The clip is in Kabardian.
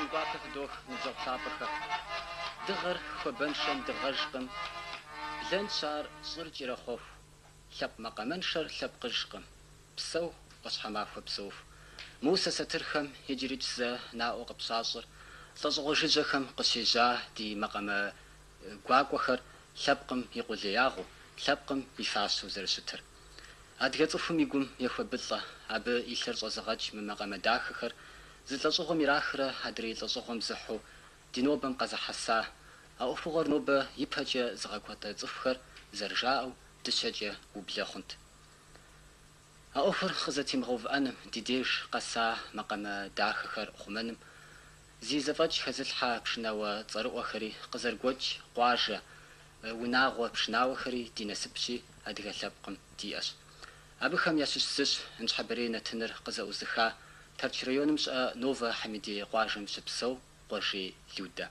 Сэлам гуапэ фыдох, ныбжьэгъу лъапӏэхэ. Дыгъэр хуабэншэм дыгъэжкъым, блэнщ ар щӏыр кӏэрэхъуэху. Лъэпкъ макъамэншэр лъэпкъыжкъым, псэу ӏуащхьэмахуэ псэуху. Мы усэ сатырхэм иджырикӏ зэ наӏуэ къыпщащӏыр лӏэщӏыгъуэ жыжьэхэм къыщежьа ди макъамэ гуакӏуэхэр лъэпкъым и къулеягъыу, лъэпкъым и фащэу зэрыщытыр. Адыгэ цӏыхум и гум ехуэбылӏэ, абы и лъыр щӏэзыгъэкӏ мы макъамэ дахэхэр зы лӏэщӏыгъуэм ирахрэ адрей лӏэщӏыгъуэм зыхьу ди нобэм къэзыхьэса, а ӏуэхугъуэр нобэ ипэкӏэ зыгъэкӏуатэ цӏыхухэр зэрыжаӏэу дыщэкӏэ ублэ хъунт. А ӏуэхур къызэтемыгъэувыӏэным, ди деж къэса макъамэ дахэхэр хъумэным зи зэфӏэкӏ хэзылъхьэ пшынауэ цӏэрыӏуэхэри, къызэрыгуэкӏ къуажэ, унагъуэ пшынауэхэри ди насыпщи адыгэ лъэпкъым диӏэщ. Абыхэм ящыщ зыщ ныщхьэбэрей нэтыныр къызэӏузыха Тэрч районым щыӏэ Новэ Хьэмидей къуажэм щыпсэу Къуэжей Людэ.